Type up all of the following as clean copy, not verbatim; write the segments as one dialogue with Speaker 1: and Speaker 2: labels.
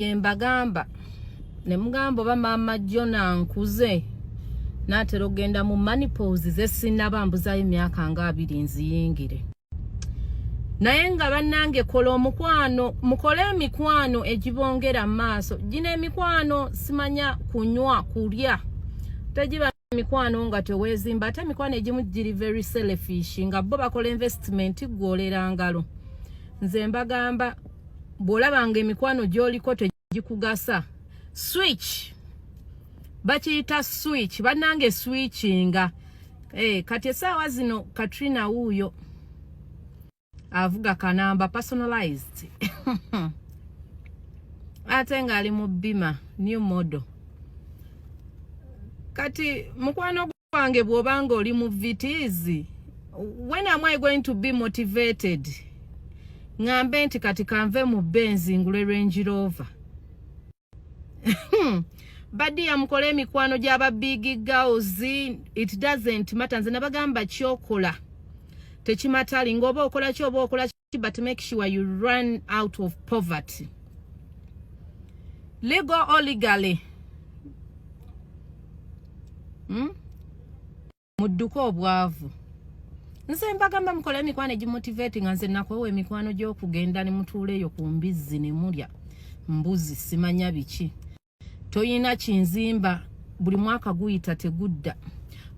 Speaker 1: Byembagamba ne mugamba, oba maama Jona nkuze, naatera okugenda mu menopause, ze sinnaba, mbuzayo emyaka nga 20 nziyingire. Naye nga bannange, kola omukwano, mukole emikwano egibongera mu maaso. Gino emikwano simanya kunywa, kulya, tegiba mikwano nga teweezimba. Ate emikwano egimu giri very selfish, nga bo bakola investment, gwolera ngalo. Nze mbagamba, bw'olabanga emikwano gy'oliko tegikugasa, switch. Bakiyita switch. Bannange, switchinga. Kati essaawa zino Katrina wuuyo avuga kanamba personalized, ate ng'ali mu Beamer new model. Kati mukwano gwange, bw'obanga oli mu Vitz, when am I going to be motivated ŋŋambe nti kati kanve mu Benz ngule Range Rover? Badiya, mukole emikwano gy'aba big girls. It doesn't matter. Nze nabagamba, kyokola tekimatali ng'oba okola ki, oba okola ki, but make sure you run out of poverty, legal or legally. Mudduke obwavu. Nze mbagamba, mukole emikwano egimotivate. Nga nze nakwewa emikwano gy'okugenda ne mutuula eyo ku mbizzi ne mulya mbuzi, simanya biki, toyina kinzimba. Buli mwaka guyita tegudda,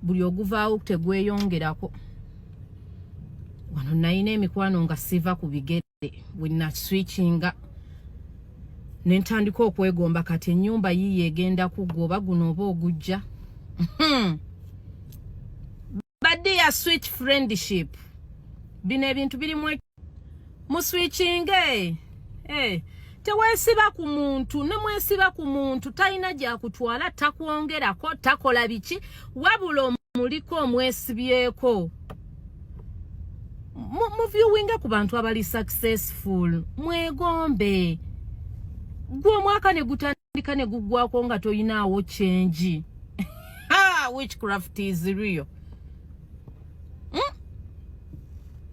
Speaker 1: buli oguvaawo tegweyongerako. Wano nayina emikwano nga siva ku bigere. Bwe naswitchinga ne ntandika okwegomba, kati ennyumba yiiyo egenda kuggwa, oba guno oba ogujja. Badiya, switch friendship. Bino ebintu birimu, muswitchinge. Teweesiba ku muntu. Ne mwesiba ku muntu, talina gyakutwala, takwongerako, takola biki, wabula omuliko omwesibyeko. Muviewinga ku bantu abali successful, mwegombe. Gwe omwaka ne gutandika ne guggwako nga toyinaawo change. Witchcraft is real.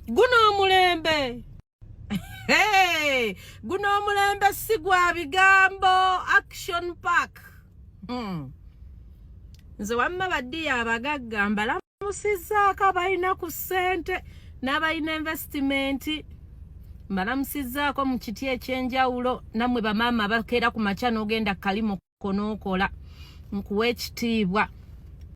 Speaker 1: Guno omulembe, hey! Guno omulembe si gwa bigambo, action pack. Nze wamma baddiyo abagagga mbalamusizzaako, abalina ku ssente n'abalina investment mbalamusizzaako mu kiti ekyenjawulo. Nammwe bamaama abakeera ku makya n'ogenda kalimo konookola, nkuwa ekitiibwa.